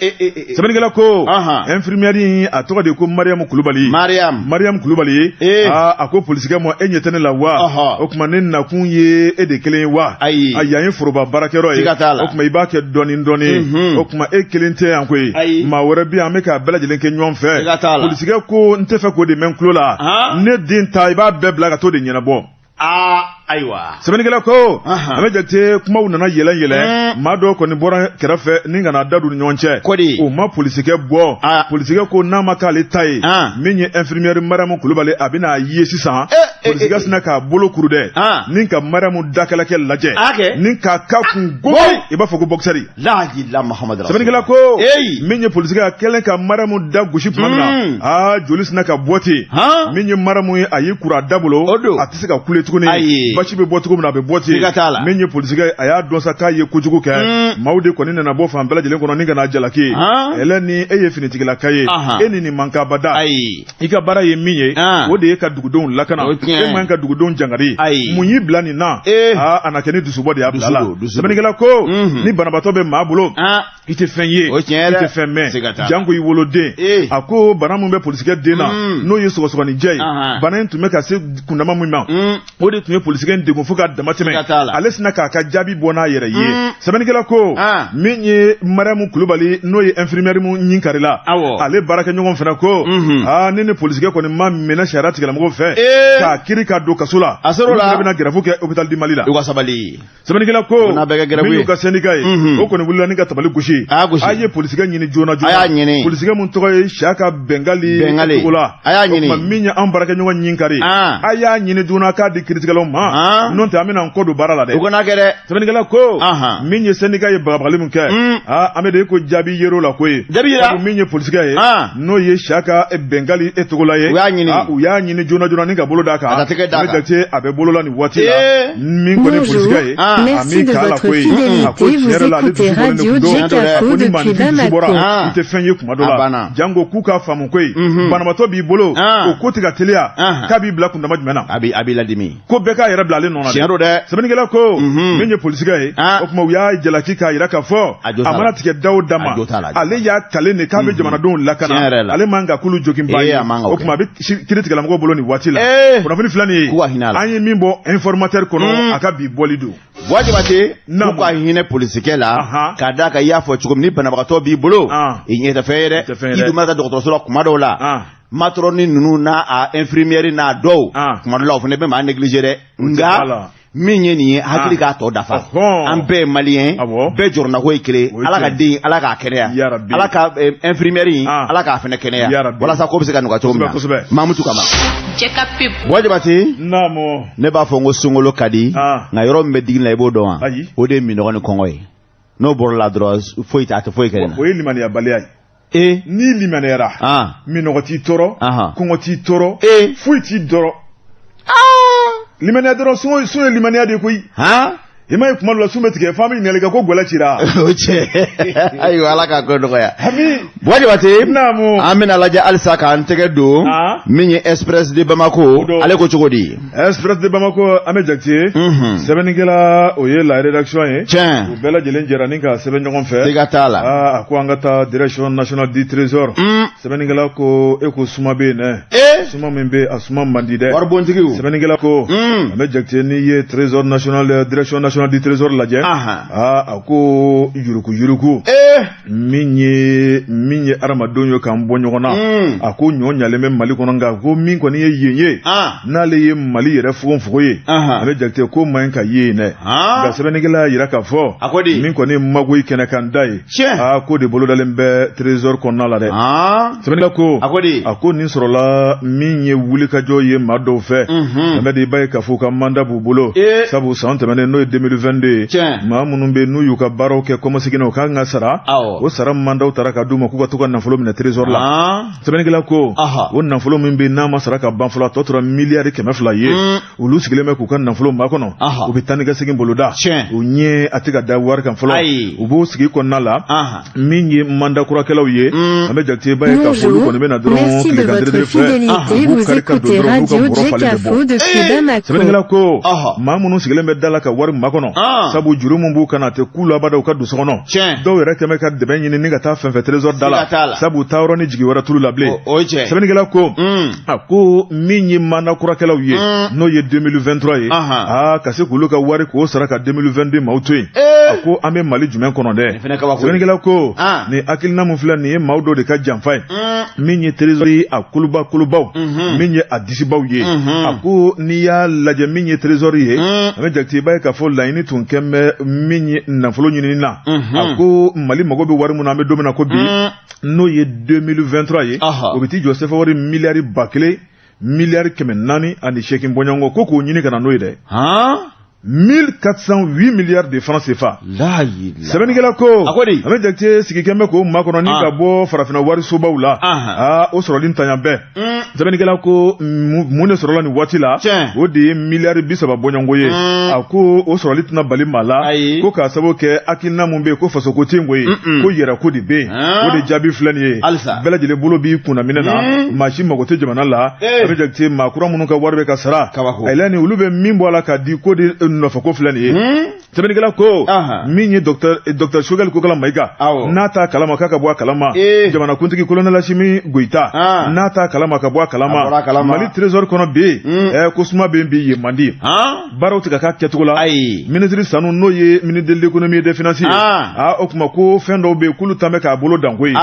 sɛbɛnnikɛla ko infirmière in a tɔgɔ de ko Mariam Kulubali Mariam Kulubali a ko polisikɛ ma e ɲɛ tɛ ne la wa o tuma ne nakun ye e de kelen ye wa ayi a yan ye foroba baarakɛyɔrɔ ye o tuma i b'a kɛ dɔɔnin dɔɔnin o tuma e kelen tɛ yan koyi maa wɛrɛ bɛ yan an bɛ k'a bɛɛ lajɛlen kɛ ɲɔgɔn fɛ polisikɛ ko n tɛ fɛ k'o de mɛn tulo la ne den ta i b'a bɛɛ bila ka t'o de ɲɛnabɔ aa ayiwa sɛbɛnnikɛla ko an bɛ Jakite kumaw nana yɛlɛ yɛlɛ maa dɔw kɔni bɔra kɛrɛfɛ ni ka na da don ni ɲɔgɔn cɛ kodi o ma polisikɛ bɔ polisikɛ ko n'a ma k'ale ta ye min ye infirmière Mariam Kulubali a bɛna a ye sisan Polisikɛ sinna k'a bolo kuru dɛ, ni ka Mariamu dakalakɛ lajɛ, ni k'a ka kun gomi i b'a fɔ ko boxeur. Lahila Muhamadu. Sɛbɛnnikɛla ko min ye polisikɛ a kɛlen ka Mariamu da gosi tuma min na, aa, joli sinna ka bɔ ten. Min ye Mariamu ye, a y'i kuru a da bolo, a tɛ se ka kule tuguni. Basi bɛ bɔ cogo min na, a bɛ bɔ ten. Min ye polisikɛ, a y'a dɔn sa k'a ye kojugu kɛ. Maaw de kɔni nana bɔ fan bɛɛ lajɛlen kɔnɔ ni ka n'a jalaki. Ɛlɛ, ni e ye finitigilaka ye, e ni nin man kan abada. I ka baara ye min ye, o de ye ka dugudenw lakana. E man ka dugudenw jangari. Mun y'i bila nin na? Aa, a na kɛ ni dusubɔ de y'a bila la. Sɛbɛnnikɛla ko ni banabaatɔ bɛ maa bolo, i tɛ fɛn ye, i tɛ fɛn mɛn, janko i woloden. A ko bana min bɛ polisikɛ den na, n'o ye sɔgɔsɔgɔnijɛ ye, bana in tun bɛ ka se kundama min ma, o de tun ye polisikɛ in degun fo ka dama tɛmɛ. Ale sinna k'a ka jaabi bɔ n'a yɛrɛ ye. Sɛbɛnnikɛla ko min ye Mariamu Kulubali, n'o ye infirmière mu ɲin karila, ale baarakɛɲɔgɔn fana ko aa, ni polisikɛ kɔni ma minɛ sariya tigilamɔgɔw fɛ k'a kiri ka don kaso la, a sɔrɔ la bɛna grève kɛ hôpital du Mali la. U ka sabali. Sɛbɛnnikɛla ko min y'u ka syndicat ye, o kɔni wulila ni ka tabali gosi. A ye polisikɛ ɲini joona joona. A y'a ɲini. Polisikɛ mun tɔgɔ ye Siyaka Bɛngali. Bɛngali. Togola. A y'a ɲini. O tuma, min ye an baarakɛɲɔgɔn ɲin kari, a y'a ɲini joona k'a di kiiritigɛlaw ma, n'o tɛ an bɛna an kɔ don baara la dɛ. U kana kɛ dɛ. Sɛbɛnnikɛla ko min ye syndicat ye bagabagali min kɛ, aa, an bɛ de ko jaabi yer'o la koyi. Jaabi yera. Sabu min ye polisikɛ ye, n'o ye Siyaka Bɛngali e Togola ye, u y'a ɲini. U y'a ɲini joona joona ni ka bolo d'a kan. A ka tɛgɛ d'a kan. Jate a bɛ bolo la nin waati la. Min kɔni ye polisikɛ ye, a Merci de votre fidélité. Vous écoutez Radio Djekafo depuis Bamako. I tɛ fɛn ye kuma dɔ la, jango k'u k'a faamu koyi, banabaatɔ b'i bolo, o ko tɛ ka teliya, k'a b'i bila kundama jumɛn na? A b'i ladimi. Ko bɛɛ k'a yɛrɛ bila ale nɔ na. Tiɲɛ don dɛ. Sɛbɛnnikɛla ko min ye polisikɛ ye, o tuma u y'a jalaki k'a yira k'a fɔ a mana tigɛ da o da ma, ale y'a kale nin k'a bɛ jamanadenw lakana, ale man ka k'olu joginba ye. O tuma a bɛ kiiri tigɛlamɔgɔw bolo nin waati la. Kunnafoni filɛ nin ye, an ye min bɔ Informateur kɔnɔ, a ka bi bɔli don. Buwa Jabate, k'u ka hinɛ polisikɛ la, k'a d'a kan i y'a fɔ cogo min, ni banabagatɔ b'i bolo, i ɲɛ tɛ fɛn ye dɛ. I dun mana taa dɔgɔtɔrɔso la kuma dɔw la, matron ninnu n'a a infirmière n'a dɔw, kuma dɔw la o fana bɛ maa négliger dɛ. Nka min ye nin ye, hakili k'a tɔ dafa. An bɛɛ ye maliyɛn, bɛɛ jɔrɔnako ye kelen. Ala ka den, Ala k'a kɛnɛya. Ala ka infirmière in, Ala k'a fana kɛnɛya, walasa ko bɛ se ka nɔgɔya cogo min na. Mamutu Kama. Buwa Jabate, ne b'a fɔ n ko sunkalo ka di, nka yɔrɔ min bɛ digi la, i b'o dɔn wa? O de ye minɔgɔ ni kɔngɔ ye. N'o bɔra la dɔrɔn, foyi tɛ, a tɛ foyi kɛ ne na. O ye limaniyabaliya ye. N'i limaniyara, minɔgɔ t'i tɔɔrɔ, kɔngɔ t'i tɔɔrɔ, foyi t'i tɔɔrɔ. Limaniya dɔrɔn, sun ye limaniya de ye koyi. I ma ye, kuma dɔ la sun bɛ tigɛ f'an bɛ ɲininkali kɛ ko gɛlɛ cira. O cɛ, ayiwa, Ala k'a ko nɔgɔya. Ami. Buwa Jabate. Naamu. An bɛna lajɛ halisa k'an tɛgɛ don min ye Express de Bamako, ale ko cogo di? Express de Bamako, an bɛ Jakite. Sɛbɛnnikɛla, o ye la rédaction ye. Tiɲɛ. U bɛɛ lajɛlen jɛra ni ka sɛbɛn ɲɔgɔn fɛ. Siga t'a la. A ko an ka taa Direction nationale du trésor. Sɛbɛnnikɛla ko e ko suma bɛ yen dɛ. Suma min bɛ, a suma man di dɛ. Waribontigiw. Sɛbɛnnikɛla ko an bɛ Jakite, n'i ye trésor national, Direction nationale du trésor lajɛ, aa, a ko yuruku yuruku. Min ye adamadenw ye k'an bɔ ɲɔgɔn na, a ko ɲɔ ɲalen bɛ Mali kɔnɔ, nka ko min kɔni ye yen ye, n'ale ye Mali yɛrɛ fogofogo ye, a bɛ Jakite ko man ɲi ka ye yen dɛ. Nka sɛbɛnnikɛla y'a jira k'a fɔ min kɔni ye magoyi kɛnɛ kan da ye, aa, ko de bolodalen bɛ trésor kɔnɔna la dɛ. Sɛbɛnnikɛla ko a ko nin sɔrɔla min ye wulikajɔ ye maa dɔw fɛ, an bɛ de i b'a ye k'a fɔ u ka mandat b'u bolo, sabu san tɛmɛnen, n'o ye 2022 ye, maa minnu bɛ n'u y'u ka baaraw kɛ kɔmasegin na, u kan ka sara, o sara mandatw taara ka d'u ma k'u ka to ka nafolo minɛ trésor la. Sɛbɛnnikɛla ko o nafolo min bɛ n'a ma sara ka ban fɔlɔ, a tɔ tora miliyari 200 ye. Olu sigilen bɛ k'u ka nafolo makɔnɔ, u bɛ taa ni ka segin boloda, u ɲɛ a tɛ ka da wari kan fɔlɔ, u b'o sigi kɔnɔna la. Min ye mandat kurakɛlaw ye, an bɛ Jakite ba ye k'a fɔ olu kɔni bɛ na dɔrɔn tilegan dere fɛ, u b'u kari ka don dɔrɔn, n'u ka bɔrɔ falen bɛ bɔ. Sɛbɛnnikɛla ko maa minnu sigilen bɛ da la ka wari makɔnɔ, sabu juru min b'u kan, a tɛ k'u labada u ka don so kɔnɔ, dɔw yɛrɛ kɛmɛ ka dɛmɛ ɲini ni ka taa fɛn fɛn trésor da la, sabu taayɔrɔ ni jigi wɛrɛ t'olu la bilen. Sɛbɛnnikɛla ko a ko min ye mandat kurakɛlaw ye, n'o ye 2023 ye, aa, ka se k'olu ka wari k'o sara ka 2022 maaw to yen, a ko an bɛ Mali jumɛn kɔnɔ dɛ? Sɛbɛnnikɛla ko nin hakilina min filɛ nin ye, maaw dɔw de ka janfa ye. Min ye trésor ye, a kuluba kulubaw, min ye a disibaw ye, a ko n'i y'a lajɛ, min ye trésor ye, an bɛ Jakite i b'a ye k'a fɔ laɲini tun kɛn bɛ min ye nafolo ɲinini na. A ko Mali mago bɛ wari min na, an bɛ don min na ko bi, n'o ye 2023 ye, o bɛ t'i jɔ sefa wari miliyari 1000 Miliyari 408 bɔɲɔgɔnko, ko k'o ɲini ka na n'o ye dɛ. 1408 milliards de francs CFA. Sɛbɛnnikɛla ko, a ko di? An bɛ Jakite sigi kɛn bɛ k'o makɔnɔ ni ka bɔ farafinna warisobaw la. Aa, o sɔrɔli ntanya bɛɛ. Sɛbɛnnikɛla ko, mun de sɔrɔla nin waati la? O de ye miliyari 30 bɔɲɔgɔnko ye. A ko o sɔrɔli tɛna bali maa la, ko k'a sababu kɛ hakilina mun bɛ yen, ko fasoko tɛ yen koyi, ko yɛrɛko de bɛ yen. O de jaabi filɛ nin ye. Bɛɛ lajɛlen bolo b'i kunna minɛ na, maa si mago tɛ jamana la. An bɛ Jakite, maa kura minnu ka wari bɛ ka sara, ayiwa, ni olu bɛ min bɔ a la ka di, ko de nɔfɛko filɛ nin ye. Sɛbɛnnikɛla ko, min ye docteur Choguel Kokala Mayiga, n'a t'a kalama, k'a ka bɔ a kalama. Jamanakuntigi colonel Asimi Goyita, n'a t'a kalama, ka bɔ a kalama. Mali trésor kɔnɔ bi yen, ko suma bɛ bi yen, man di, baaraw tɛ ka k'a kɛcogo la. Ministre Sanu, n'o ye ministre de l'économie et des finances ye, aa, o tuma ko fɛn dɔw bɛ yen k'olu tan bɛ k'a bolo dan koyi.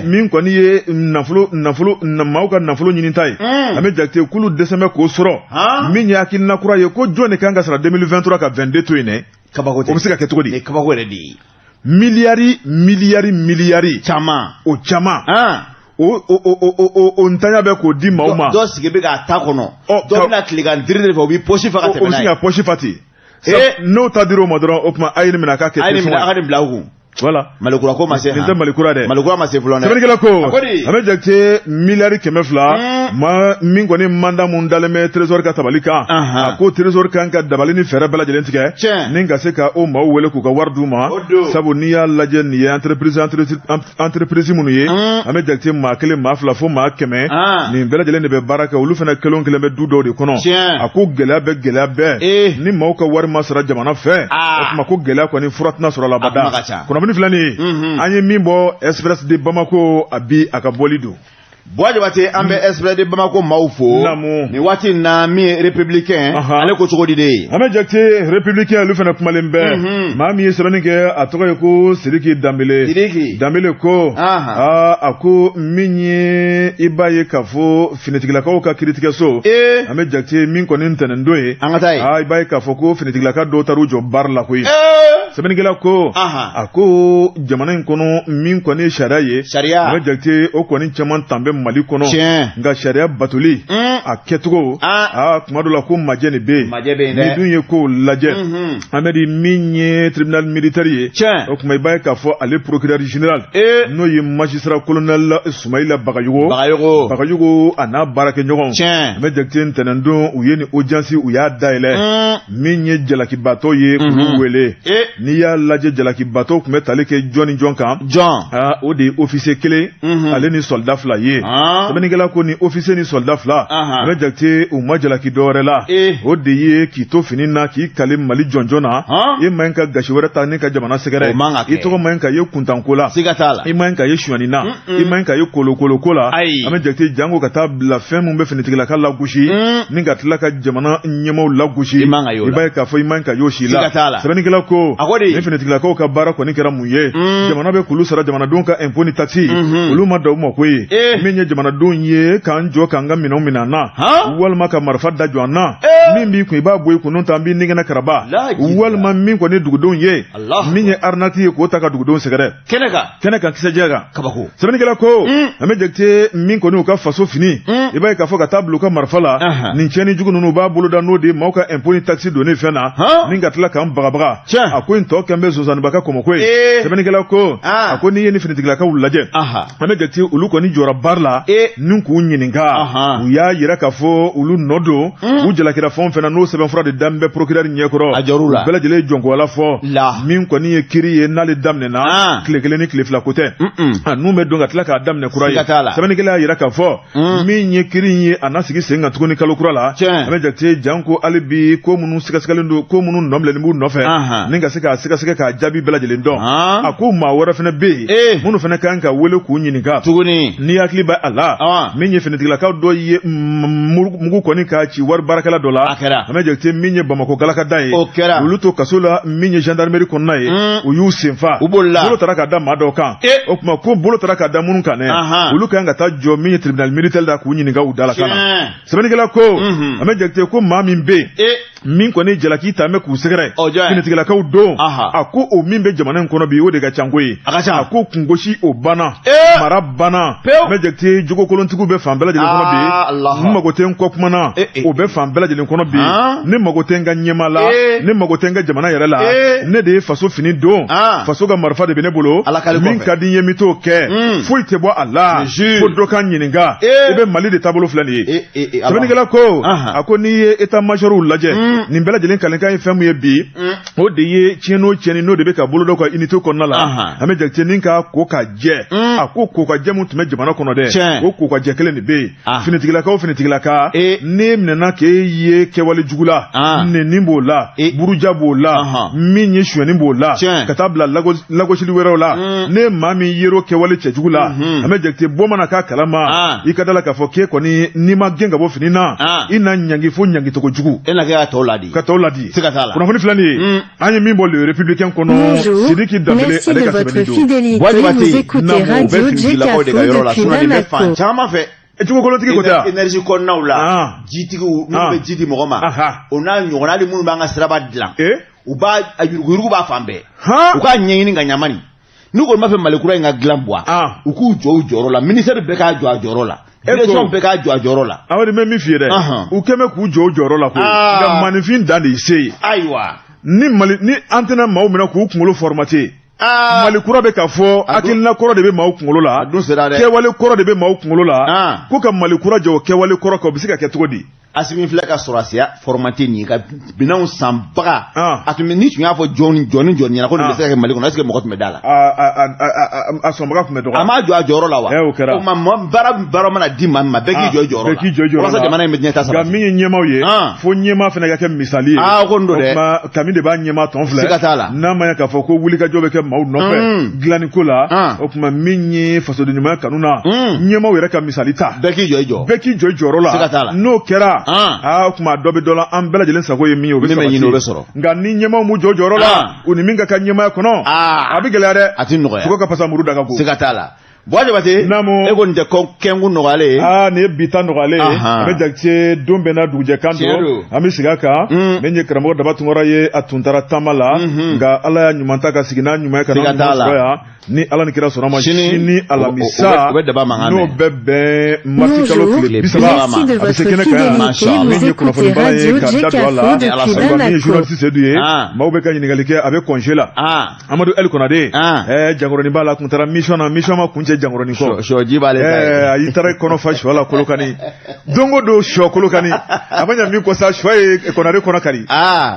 Min kɔni ye nafolo nafolo maaw ka nafolo ɲinita ye, an bɛ Jakite, k'olu dɛsɛ bɛ k'o sɔrɔ. Min ye hakilina kura ye, ko jɔn de kan ka sara 2023 ka 22 to yen dɛ? Kabako. O bɛ se ka kɛ cogo di? Kabako yɛrɛ de ye. Miliyari, miliyari, miliyari caman. O caman, o ntanya bɛ k'o di maaw ma. Dɔ sigi bɛ k'a ta kɔnɔ, dɔ bɛna tilegan diri de fɛ, o b'i poche fa ka tɛmɛ n'a ye. O bɛ sin ka poche fa ten. N'o ta dir'o ma dɔrɔn, o tuma a ye nin minɛ, a k'a kɛ. A ye nin minɛ, a ka nin bila u kun. Voilà. Malikura ko ma se. Nin tɛ malikura dɛ. Malikura ma se fɔlɔ dɛ. Sɛbɛnnikɛla ko, an bɛ Jakite, miliyari 200 ma min kɔni mandat mun dalen bɛ trésor ka tabali kan, a ko trésor kan ka dabali ni fɛɛrɛ bɛɛ lajɛlen tigɛ ni ka se ka o maaw wele k'u ka wari d'u ma. Sabu n'i y'a lajɛ, nin ye entreprise minnu ye, an bɛ Jakite, maa kelen, maa fila, fo maa 100, nin bɛɛ lajɛlen de bɛ baara kɛ. Olu fana kelen o kelen bɛ du dɔw de kɔnɔ. A ko gɛlɛya bɛ, gɛlɛya bɛɛ, ni maaw ka wari ma sara jamana fɛ, o tuma ko gɛlɛya kɔni fura tɛna sɔrɔ la abada. Kunnafoni filɛ nin ye, an ye min bɔ Express de Bamako, a bi a ka bɔli don. Buwa Jabate, an bɛ Express de Bamako maaw fo nin waati in na. Min ye Républicain, ale ko cogo di de? An bɛ Jakite, Républicain, olu fana kumalen bɛ. Maa min ye sɛbɛnni kɛ, a tɔgɔ ye ko Sidiki Danbele. Sidiki Danbele ko, aa, a ko min ye, i b'a ye k'a fɔ finitigilakaw ka kiiritigɛso, an bɛ Jakite, min kɔni ntɛnɛndon ye, an ka taa yen. Aa, i b'a ye k'a fɔ ko finitigilaka dɔw taar'u jɔ baara la koyi. Sɛbɛnnikɛla ko, a ko jamana in kɔnɔ, min kɔni ye sariya ye, sariya, an bɛ Jakite, o kɔni caman tan bɛ Mali kɔnɔ, nka sariya batoli a kɛcogo, aa, tuma dɔ la ko majɛ de bɛ yen. Ni dun ye kow lajɛ, Amedi, min ye tribunal militaire ye, o tuma i b'a ye k'a fɔ ale procureur général, n'o ye magistrat colonel Sumayila Bagayogo. Bagayogo. Bagayogo, a n'a baarakɛɲɔgɔnw, an bɛ Jakite, ntɛnɛndon u ye ni audience, u y'a dayɛlɛ. Min ye jalakibatɔ ye, k'olu wele. N'i y'a lajɛ, jalakibatɔ tun bɛ tali kɛ jɔn ni jɔn kan? Jɔn? O de ye officier kelen, ale ni soldat fila ye. Sɛbɛnnikɛla ko ni officier ni soldat fila, an bɛ Jakite, u ma jalaki dɔwɛrɛ la, o de ye k'i to fini na, k'i kali Mali jɔnjɔn na. E man ɲi ka gasi wɛrɛ ta ni ka jamana sɛgɛrɛ. I tɔgɔ man ɲi ka ye kuntanko la. Siga t'a la. I man ɲi ka ye sonyani na, i man ɲi ka ye kolokoloko la. An bɛ Jakite, jango ka taa bila fɛn min bɛ finitigilaka lagosi ni ka tila ka jamana ɲɛmaaw lagosi, i b'a ye k'a fɔ i man ɲi ka y'o si la. Sɛbɛnnikɛla ko, ni finitigilakaw ka baara kɔni kɛra mun ye? Jamana bɛ k'olu sara jamanadenw ka impôt ni taxe, olu ma da u ma ko ye. Min ye jamanadenw ye k'an jɔ k'an ka minɛnw minɛ an na, walima ka marifa da jɔ an na, min b'i kun, i b'a bɔ i kun, n'o tɛ an b'i nigɛnɛ karaba. Walima min kɔni dugudenw ye, min ye arnaque ye, k'o ta ka dugudenw sɛgɛrɛ. Kɛnɛ kan. Kɛnɛ kan, kisɛjɛ kan. Kabako. Sɛbɛnnikɛla ko, an bɛ Jakite, min kɔni u ka faso fini, i b'a ye k'a fɔ ka taa bila u ka marifa la, nin tiɲɛni jugu ninnu, u b'a boloda n'o de ye maaw ka impôt ni taxe donnen fɛn na, ni ka tila k'an bagabaga. A ko in tɔ kɛn bɛ Zonzanniba ka kɔmɔko ye. Sɛbɛnnikɛla ko, a ko n'i ye ni finitigilakaw lajɛ, an bɛ Jakite, olu kɔni jɔra baara la ni k'u ɲininka. U y'a yira k'a fɔ olu nɔ don. U jalakira fɛn o fɛn na, n'o sɛbɛnfura de dalen bɛ procureur ɲɛkɔrɔ. A jɔr'u la. U bɛɛ lajɛlen ye jɔnkoyala fɔ. Min kɔni ye kiiri ye, n'ale daminɛna, tile kelen ni tile fila ko tɛ, a n'u bɛ don ka tila k'a daminɛ kura ye. Sɛbɛnnikɛla y'a yira k'a fɔ min ye kiiri in ye, a na sigi sen kan tuguni kalo kura la. An bɛ Jakite, janko hali bi ko minnu sɛgɛsɛgɛlen don, ko minnu nɔ minɛlen b'u nɔfɛ, ni ka se k'a sɛgɛsɛgɛ k'a jaabi bɛɛ lajɛlen dɔn. A ko maa wɛrɛ fana bɛ yen minnu fana kan ka wele k'u ɲininka tuguni. N'i hakili bɛ a la, min ye finitigilakaw dɔ ye mugu kɔni k'a ci wari baarakɛla dɔ la. la. A kɛra. Ahmed Jakite, min ye Bamakɔ galakada ye, O kɛra. olu to kaso la, min ye gendarmerie kɔnɔna ye, u y'u senfa. U bolila. Bolo taara ka da maa dɔw kan. O tuma ko bolo taara ka da minnu kan dɛ, olu ka kan ka taa jɔ min ye tribunal militaire la k'u ɲininka u da la kan na. Sɛbɛnnikɛla ko, Ahmed Jakite, ko maa min bɛ yen min kɔni jalaki ta bɛ k'u sɛgɛrɛ, O jɔn ye? Finitigilakaw don. A ko o min bɛ jamana in kɔnɔ bi, o de ka ca ko ye. A ka ca. A ko kungosi o banna, mara banna. Ahmed Jakite, jogokolontigiw bɛ fan bɛɛ lajɛlen kɔnɔ bi. Alaha. N mago tɛ n kɔ kuma na, o bɛ fan bɛɛ lajɛlen kɔnɔ bi. Ne mago tɛ n ka ɲɛmaa la, ne mago tɛ n ka jamana yɛrɛ la. Ne de ye faso fini don, faso ka marifa de bɛ ne bolo. Ala k'ale Min kɔfɛ. ka di n ye, n bɛ t'o kɛ. Foyi tɛ bɔ a la Je jure. fo dɔ ka n ɲininka. I bɛ Mali de taabolo filɛ nin ye. Ala. Sɛbɛnnikɛla ko, a ko n'i ye état major lajɛ, nin bɛɛ lajɛlen kalenkan ye fɛn min ye bi, o de ye tiɲɛni o tiɲɛni n'o de bɛ ka bolo dɔw ka unité kɔnɔna la. An bɛ Jakite ni ka ko ka jɛ, a ko ko ka jɛ mun tun bɛ jamana kɔnɔ dɛ, o ko ka jɛ kelen de bɛ yen. Finitigilaka o finitigilaka, n'e minɛna k'e ye kɛwale jugu la, nɛni b'o la, buruja b'o la, min ye sonyɛni b'o la, ka taa bila lagosili wɛrɛw la, ne maa min yer'o kɛwale cɛjugu la, an bɛ Jakite, bɔ mana k'a kalama, i ka da la k'a fɔ k'e kɔni, n'i ma gɛn ka bɔ fini na, i na ɲangi fo ɲangitogo jugu. E na kɛ ka tɔw ladi. Ka tɔw ladi. Siga t'a la. Kunnafoni filɛ nin ye, an ye min bɔ Le Républicain kɔnɔ. Bonjour, Sidiki Danbele, merci ale de ka votre sɛbɛnni don. fidélité. Buwa Jabate, Vous écoutez Naamu, o bɛ Radio finitigilakaw de Djekafo ka yɔrɔ la, depuis sinon nin bɛ fan Bamako. caman fɛ. Jogokolontigi ko tɛ wa? Énergie kɔnɔnaw la, jitigiw minnu bɛ ji di mɔgɔ ma, o n'a ɲɔgɔnna, hali minnu b'an ka siraba dilan, u b'a a yuruguyurugu b'a fan bɛɛ. U k'a ɲɛɲini ka ɲamani n'u kɔni b'a fɛ Mali kura in ka dilan, Buwa, u k'u jɔ u jɔyɔrɔ la, ministère bɛɛ k'a jɔ a jɔyɔrɔ la, direction bɛɛ k'a jɔ a jɔyɔrɔ la. Amadu, n bɛ min f'i ye dɛ, u kɛn bɛ k'u jɔ u jɔyɔrɔ la koyi, nka maaninfin dan de y'i se yen. Ni Mali ni an tɛna maaw minɛ k'u kunkolo formater, Mali kura bɛ ka fɔ, hakilina kɔrɔ de bɛ maaw kunkolo la, A dun sera dɛ. Kɛwale kɔrɔ de bɛ maaw kunkolo la. Ko ka Mali kura jɔ o kɛwale kɔrɔ kan, o bɛ se ka kɛ cogo di? Asimi filɛ ka sɔrɔsiya formaté nin ye ka minɛnw sanbaga. A tun bɛ, n'i tun y'a fɔ jɔn jɔn ni jɔn ɲɛna ko nin bɛ se ka kɛ Mali kɔnɔ, est ce que mɔgɔ tun bɛ da la? A sɔnbaga tun bɛ dɔgɔya. A m'a jɔ a jɔyɔrɔ la wa? O kɛra. O ma baara baara mana di maa min ma, bɛɛ k'i jɔ i jɔyɔrɔ la. Bɛɛ k'i jɔ i jɔyɔrɔ la. Walasa jamana in bɛ ɲɛtaa Nka sabati. min ye ɲɛmaaw ye, fo ɲɛmaa fana ka kɛ misali ye. O kɔni don dɛ. O tuma kami de b'a ɲɛmaa tɔn filɛ. Siga t'a la. N'a ma ɲɛ k'a fɔ ko wulikajɔ bɛ kɛ maaw nɔfɛ dilanni ko la, o tuma min ye fasoden ɲumanya kanu na, ɲɛmaaw yɛrɛ ka misali ta. Bɛɛ k'i jɔ i jɔ. Bɛɛ k'i jɔ i jɔyɔrɔ la. Siga t'a la. N'o kɛra, o tuma dɔ bɛ dɔ la, an bɛɛ lajɛlen sago ye min ye, o bɛ Min bɛ sabati. ɲini, o bɛ sɔrɔ. Nka ni ɲɛmaaw m'u jɔ u jɔyɔrɔ la, u ni min ka kan ɲɛmaaya kɔnɔ, a bɛ gɛlɛya dɛ. A ti nɔgɔya. Sogo ka fasa, muru da ka go. Siga t'a la. Buwa Jabate, Naamu. e kɔni tɛ kɛnkun nɔgɔyalen ye. Nin ye bi ta nɔgɔyalen ye. A bɛ Jakite, don bɛɛ n'a dugujɛ kan Tiɲɛ don. don. An bɛ segin a kan. Min ye karamɔgɔ Daba Tunkara ye, a tun taara taama la, nka Ala y'a ɲuman ta ka sigi n'a ɲuman ye ka Siga n'a t'a ɲuman la. sɔrɔ yan. Ni Ala ni kira sɔnna ma, Sini, sini alamisa, o bɛ daba mankan n'o mɛn. bɛ bɛn marisi kalo Bonjour, tile 30, merci de a bɛ se votre kɛnɛ kan yan. fidélité. Mashallah. Vous Min ye écoutez kunnafonibara ye Radio ka da don a la. Djekafo Ni Ala depuis sɔnna. Ayiwa, min ye Bamako. journaliste Seydou ye, maaw bɛ ka ɲininkali kɛ, a bɛ congé la. Amadu El Konade, jankɔrɔnin b'a la, kun taara mission na, mission ma kun cɛ jankɔrɔnin kɔ. Sɔ ji b'ale ta ye. A y'i taara kɔnɔ fa sɔ la Kolokani, don o don sɔ Kolokani, a ma ɲa min kɔ sa, sɔ ye Konare kɔnɔ kari.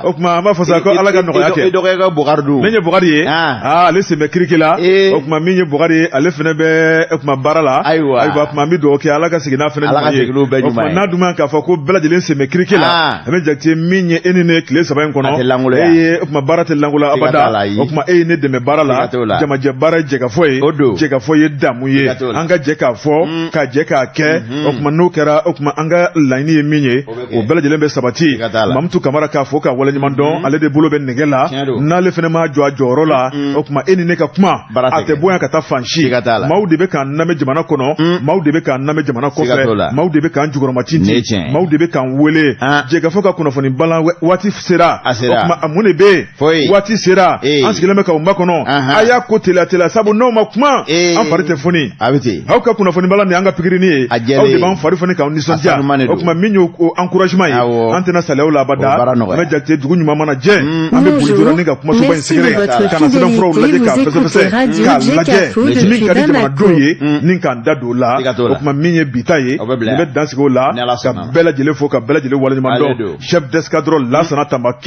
O tuma an b'a fɔ sa ko Ala ka nɔgɔya I kɛ. dɔgɔkɛ ka Bukari dun? Min ye Bukari ye, ale sen bɛ kiriki la. O tuma min ye Bukari ye, ale fana bɛ o tuma baara la. Ayiwa, o tuma an bɛ dugawu kɛ, Ala ka segin n'a fana Ala ka ɲuman ye. segin n'u bɛɛ O tuma ɲuman ye. n'a dun k'a fɔ ko bɛɛ lajɛlen sen bɛ kiriki la, a bɛ Jakite, min ye e ni ne tile 3 in kɔnɔ, A tɛ lankoloya. e ye o tuma baara tɛ lankoloya Siga t'a abada. la, ayi. O tuma e ye ne dɛmɛ baara la. Siga t'o la. Jamajɛ baara ye jɛkafɔ ye. O don. Jɛkafɔ ye damu ye. Siga t'o la. An ka jɛ k'a fɔ, ka jɛ k'a kɛ. O tuma n'o kɛra, o tuma an ka laɲini ye min ye, O bɛ kɛ. o bɛɛ lajɛlen bɛ sabati. Siga t'a la. Mamutu Kamara k'a fɔ ka waleɲuman dɔn, ale de bolo bɛ nɛgɛ la. Tiɲɛ don. N'ale fana ma jɔ a jɔyɔrɔ la, o tuma e ni ne ka kuma Baara tɛ a tɛ kɛ. bɔ yan ka taa fan si. Siga t'a la. Maaw de bɛ k'an lamɛn jamana kɔnɔ, maaw de bɛ k'an lamɛn jamana Siga t'o kɔfɛ, la. maaw de bɛ k'an jukɔrɔma Nin ye tintin, tiɲɛ ye. maaw de bɛ k'an wele. Jɛkafɔ ka kunnafoni balan waati sera. A sera. O tuma a mun de bɛ yen? Foyi. Waati sera. An sigilen bɛ k'aw makɔnɔ. A y'a ko teliya teliya, sabu n'aw ma kuma, an fari tɛ foni. A bɛ ten. Aw ka kunnafoni balan nin y'an ka pikirini ye. A jɛlen. Aw de b'an fari foni k'aw A nisɔndiya. sanuman de O don. tuma min y'o o encouragement ye, an tɛna saliya aw la O abada. baara nɔgɔya. An bɛ Jakite, dugu ɲuman mana jɛ, an bɛ boli joona Bonjour, ni ka kumasoba in merci de sɛgɛrɛ, votre ka na sɛbɛnfuraw lajɛ fidélité. k'a Vous fɛsɛfɛsɛ, écoutez Radio k'a lajɛ Djekafo min depuis ka di jamanadenw Bamako. ye, ni k'an da don o la. Siga t'o O la. tuma min ye bi ta ye, O bɛ bila nin yan. bɛ dan sigi o la, Ni Ala ka sɔnna. bɛɛ lajɛlen fo, ka bɛɛ lajɛlen waleɲuman Ale dɔn. don. Chef d'escadron Lasana Tamba.